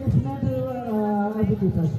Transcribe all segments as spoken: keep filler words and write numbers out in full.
Agradecimento, ah, às equipas.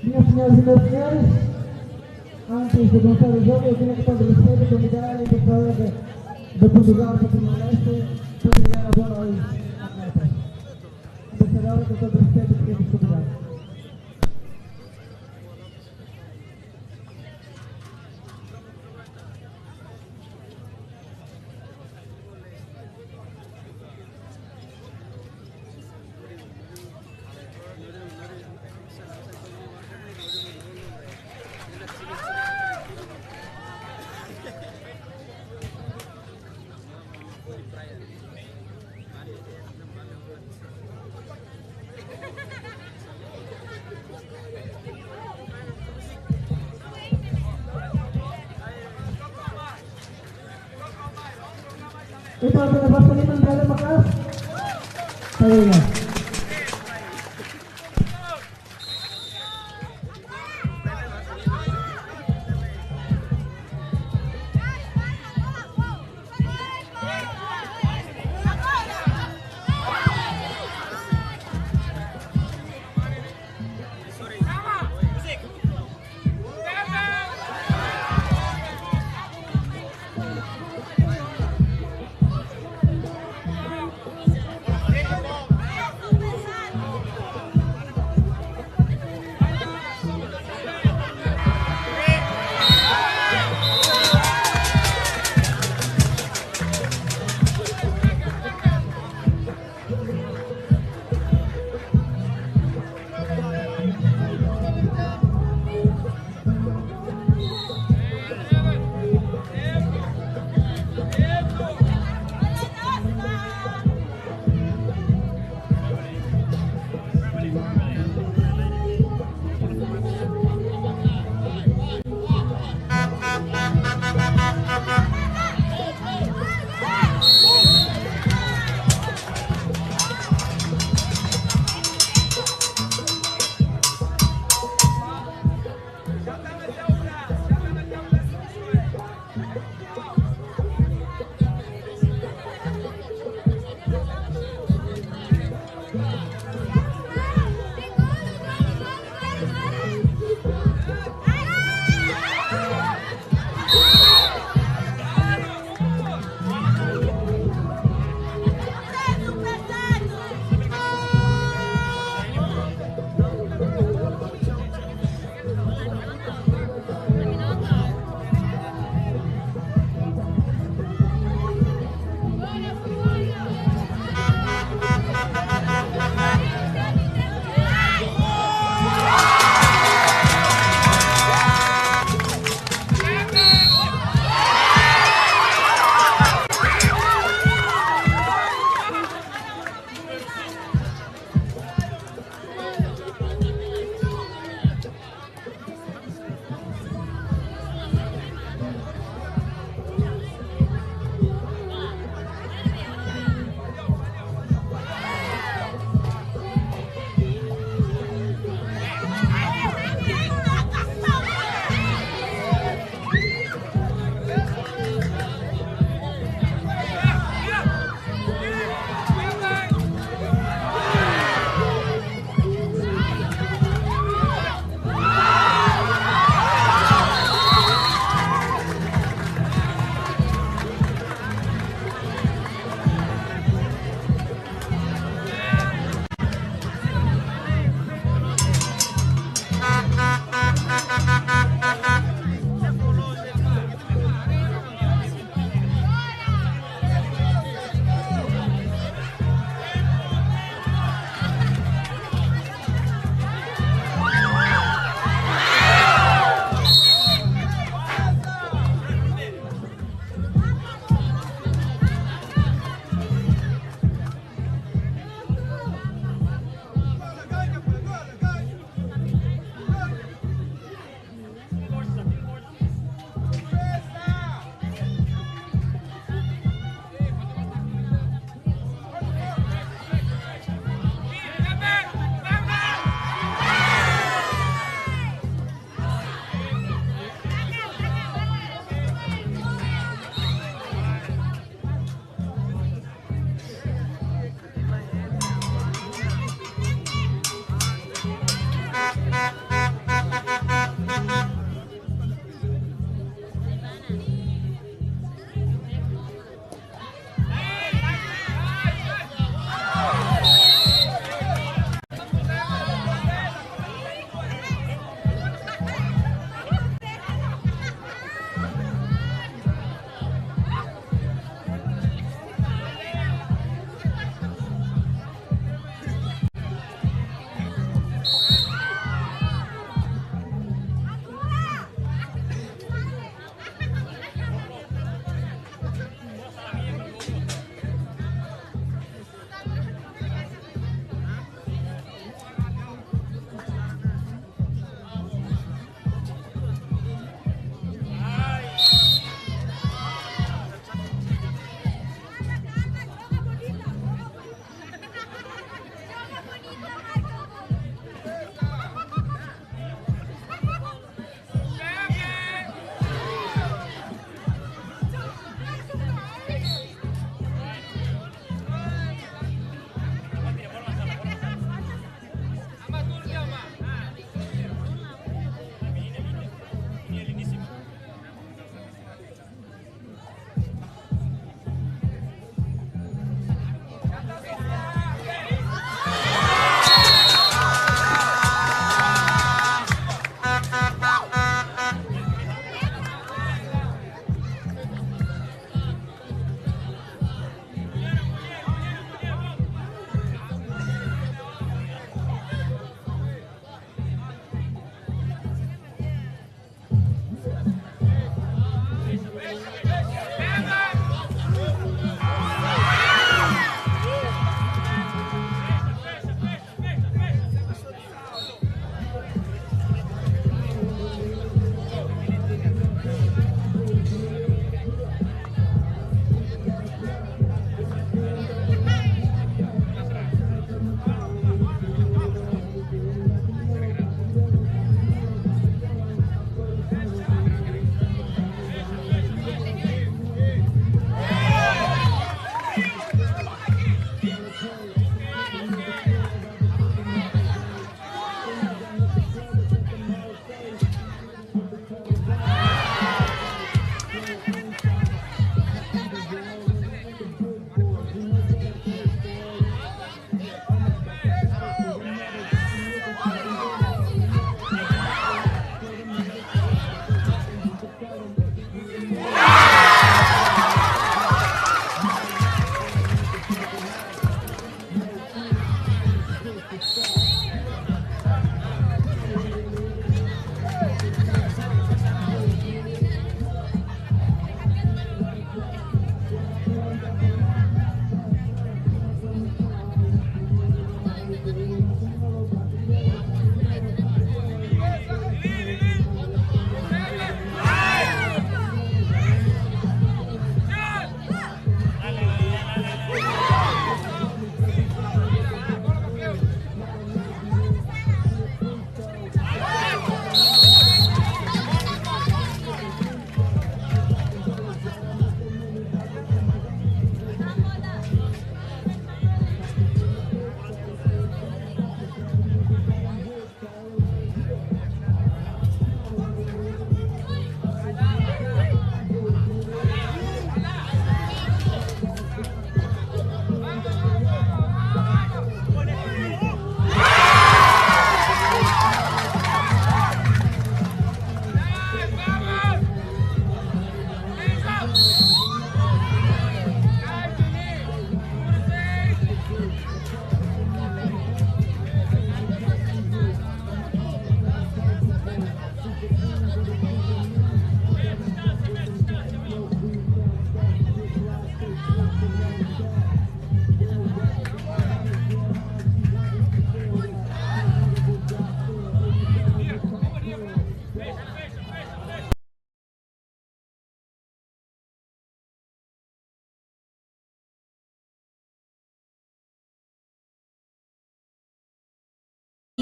Minhas senhoras e meus senhores, antes de começar o jogo, eu queria, com todo respeito, convidar a embaixada de, de Portugal para Timor-Leste para entregar a bola aos atletas. Embaixadora, com todo respeito, queria convidar. Ita akan lepas lima dari Makassar. Saya.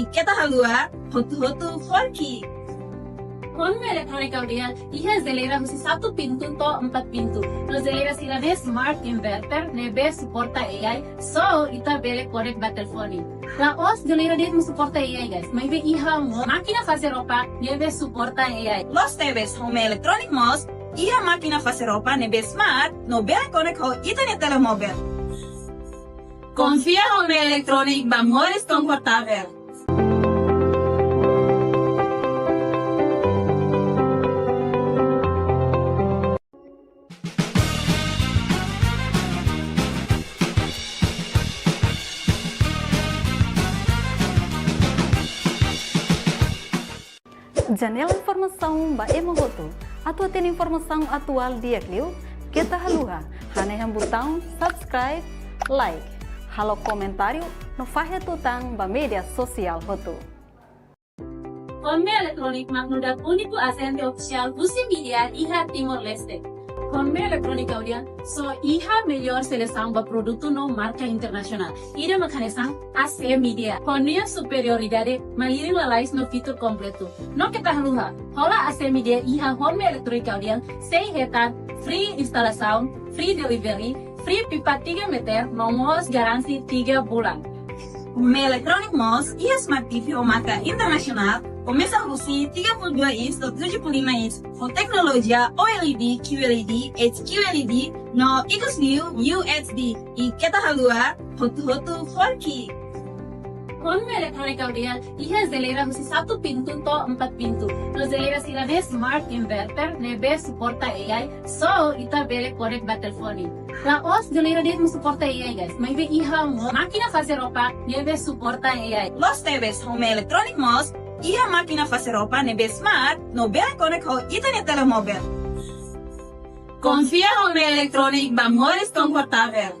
I keta haluha, hotu-hotu fó ki'ik. Hornbill Electronic ha'u dehan iha jeleira husi satu pintu to'o empat pintu. No jeleira sira-ne'e smart inverter ne'ebé suporta A I, so ita bele konek ba telefone. La'ós jeleira de'it mak suporta A I, guys. Maibé iha mós mákina fase roupa ne'ebé suporta A I. Loos tebes, Hornbill Electronic mós iha mákina fase roupa ne'ebé smart no bele konek ho ita-nia telemóvel. Konfia Hornbill Electronic ba moris konfortavel. Janela informasaun ba ema hotu. Atu hatene informasaun atuál di'ak liu, keta haluha hanehan butaun subscribe, like, halo komentáriu no fahe tutan ba média sosiál hotu. Hornbill Electronic mak nu'udar úniku ajente ofisiál husi Midea iha Timor-Leste. Hornbill Electronic ha'u dehan só iha mellór selesaun ba produtu no marka internasionál. Ida mak hanesan A C Midea. Ho nia superioridade, malirin lalais no fitur kompletu. No keta haluha, hola A C Midea iha Hornbill Electronic ha'u dehan sei hetan free instalasaun, free delivery, free pipa tiga meter, no mós garantia tiga bulan. Hornbill Electronic mós iha Smart T V ho marka internasionál, komesa husi tiga puluh dua inch to'o tujuh puluh lima inch, ho teknolojia OLED, QLED, HQLED, no ikus liu UHD. I keta haluha, hotu-hotu fó ki'ik. Hornbill Electronic ha'u dehan iha jeleira husi satu pintu to'o empat pintu. No jeleira sira-ne'e smart inverter ne'ebé suporta A I, so ita bele konek ba telefone. La'ós jeleira de'it mak suporta A I, guys. Maibé iha mós mákina fase roupa ne'ebé suporta A I. Loos tebes, Hornbill Electronic mós iha mákina fase roupa ne'ebé smart no bele konek ho ita-nia telemóvel. Konfia Hornbill Electronic ba moris konfortavel.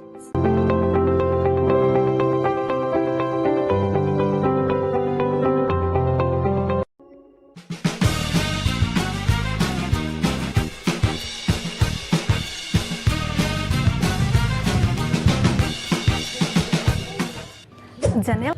Janela.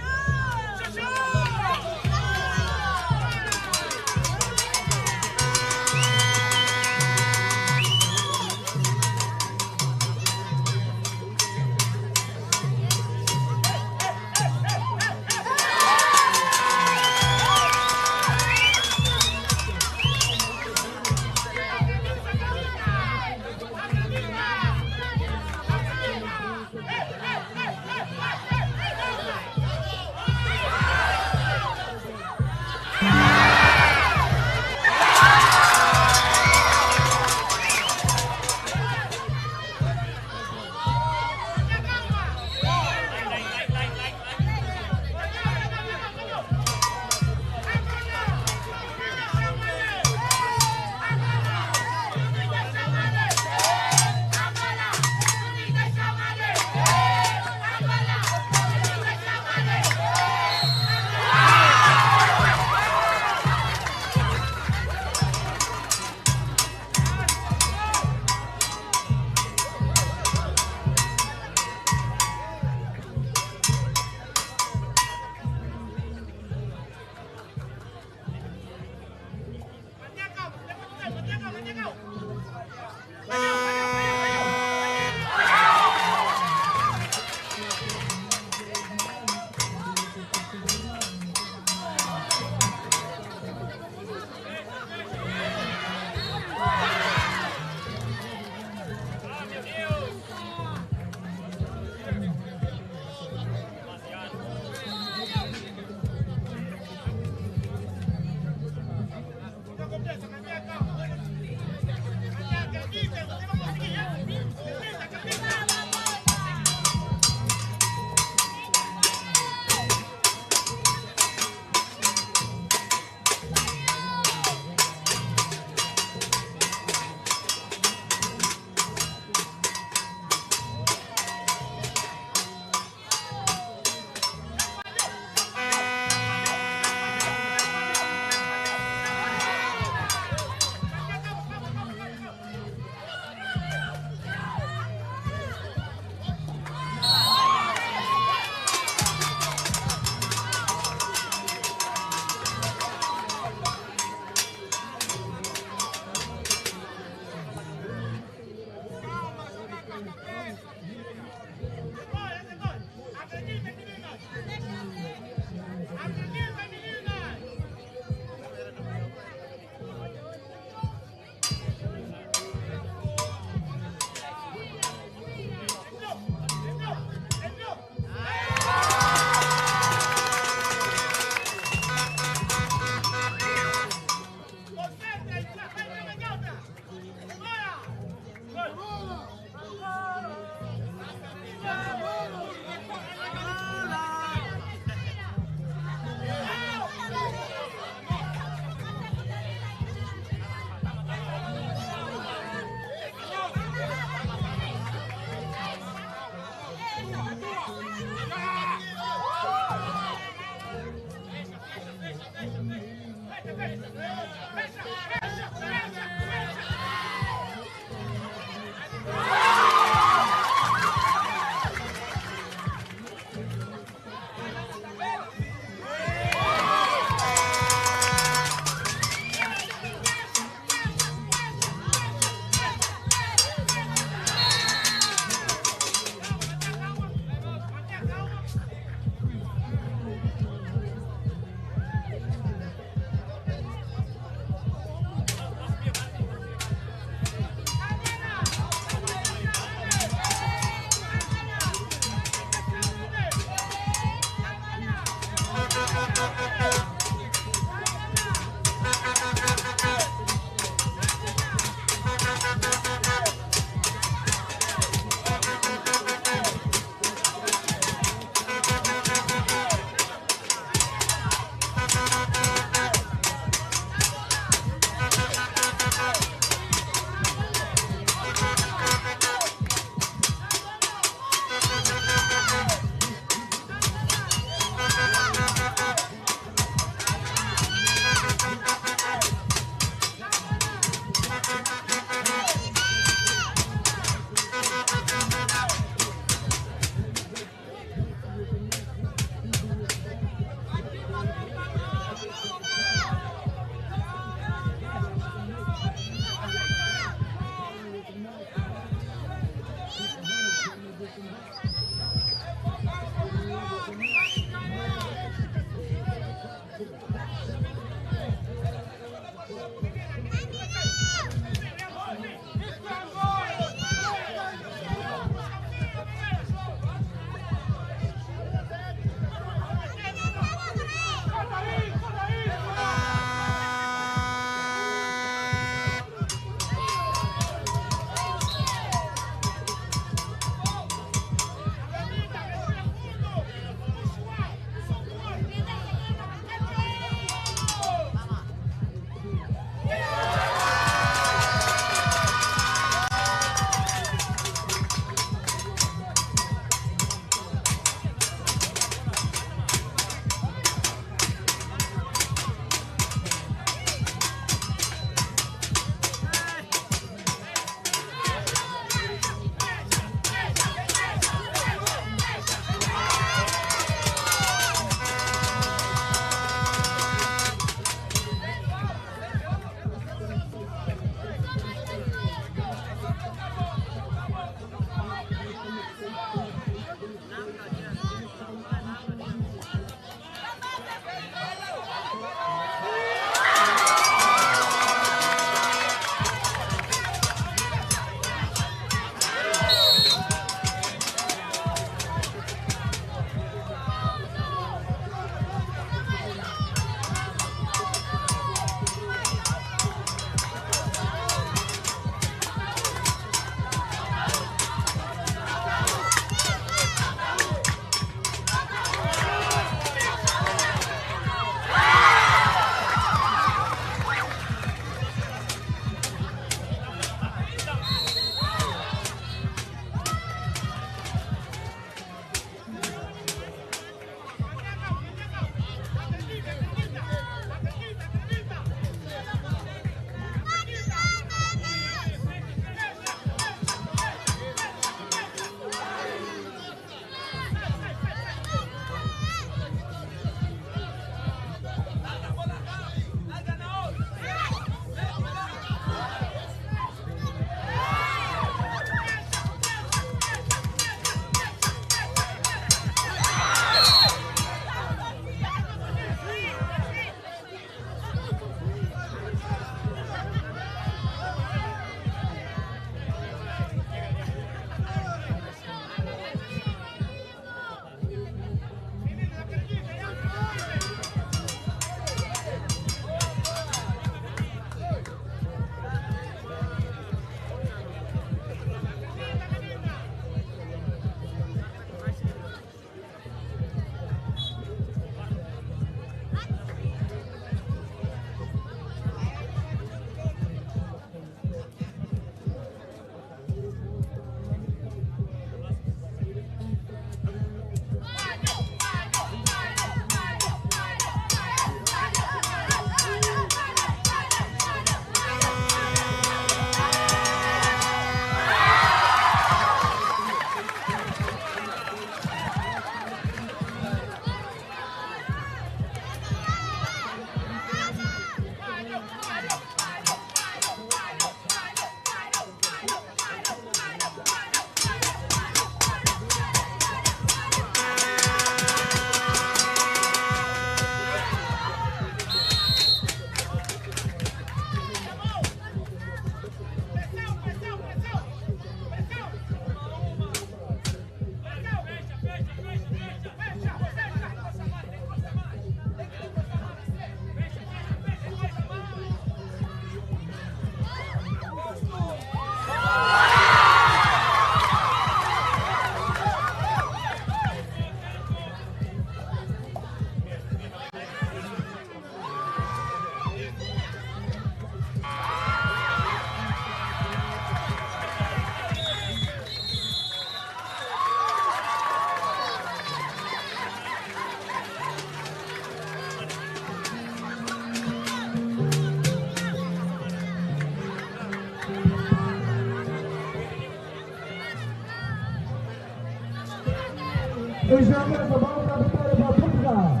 Os jogos da bola para a vitória para Portugal.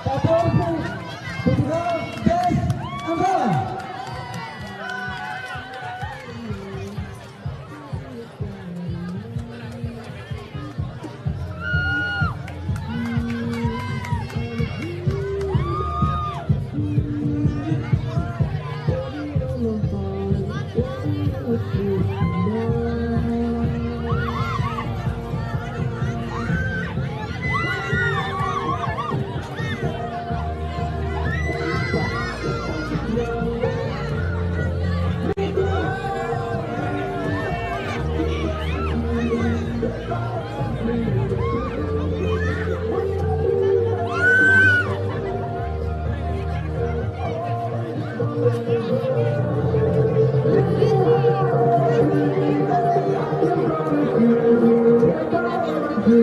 catorze, Portugal, dez, Angola. I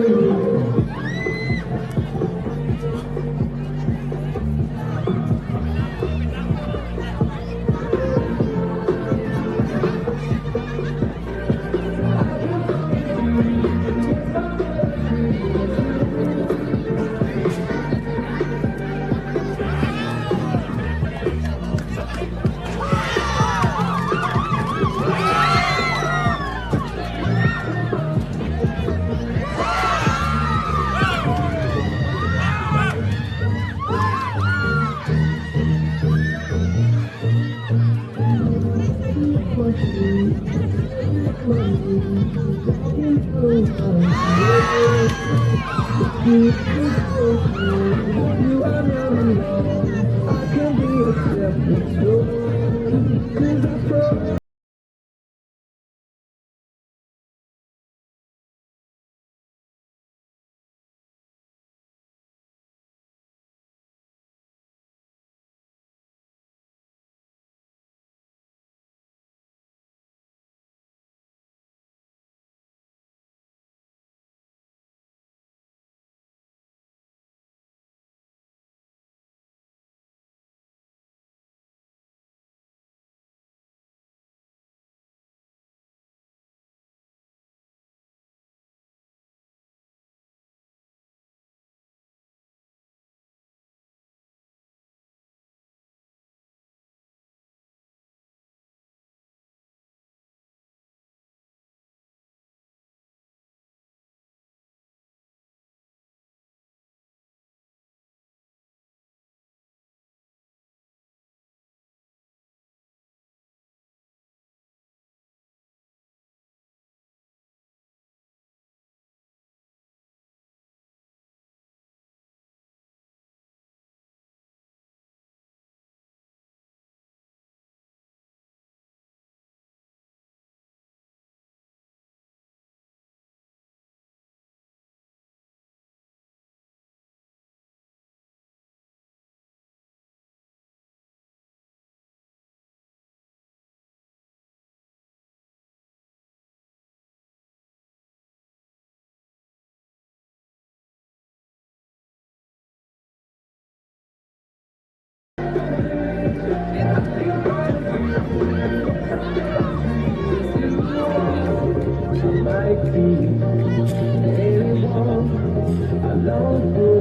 long for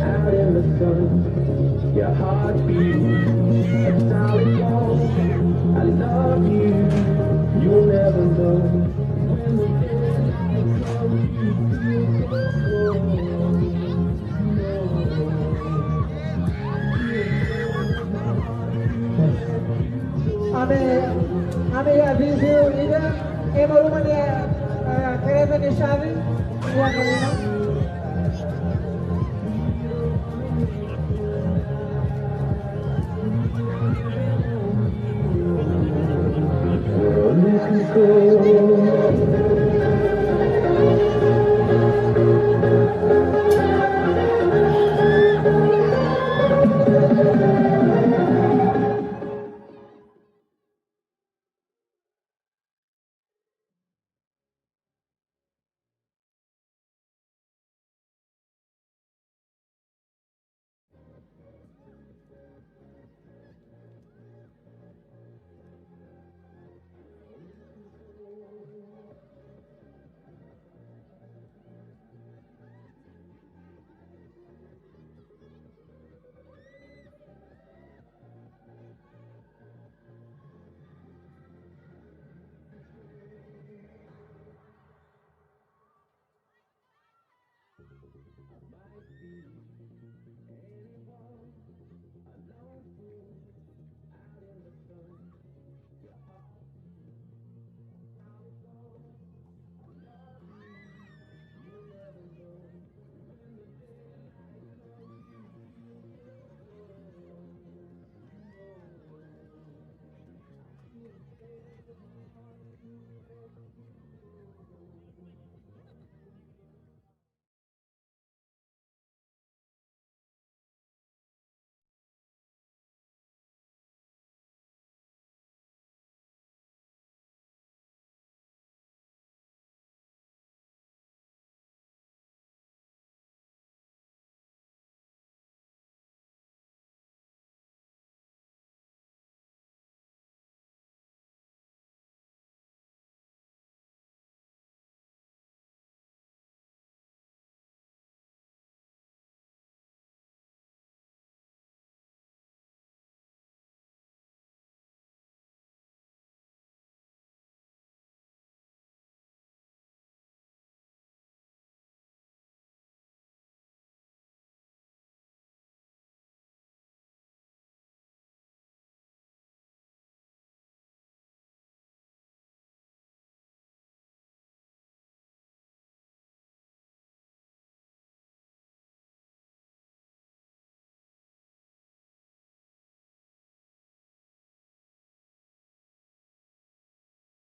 out in the sun. Your heartbeat, that's how it goes. I love you, you'll never know. When the daylight comes, you feel so cold. Ami, ami avizu ida, ema ruma nia, eh, kereta nia xave, nia kalina.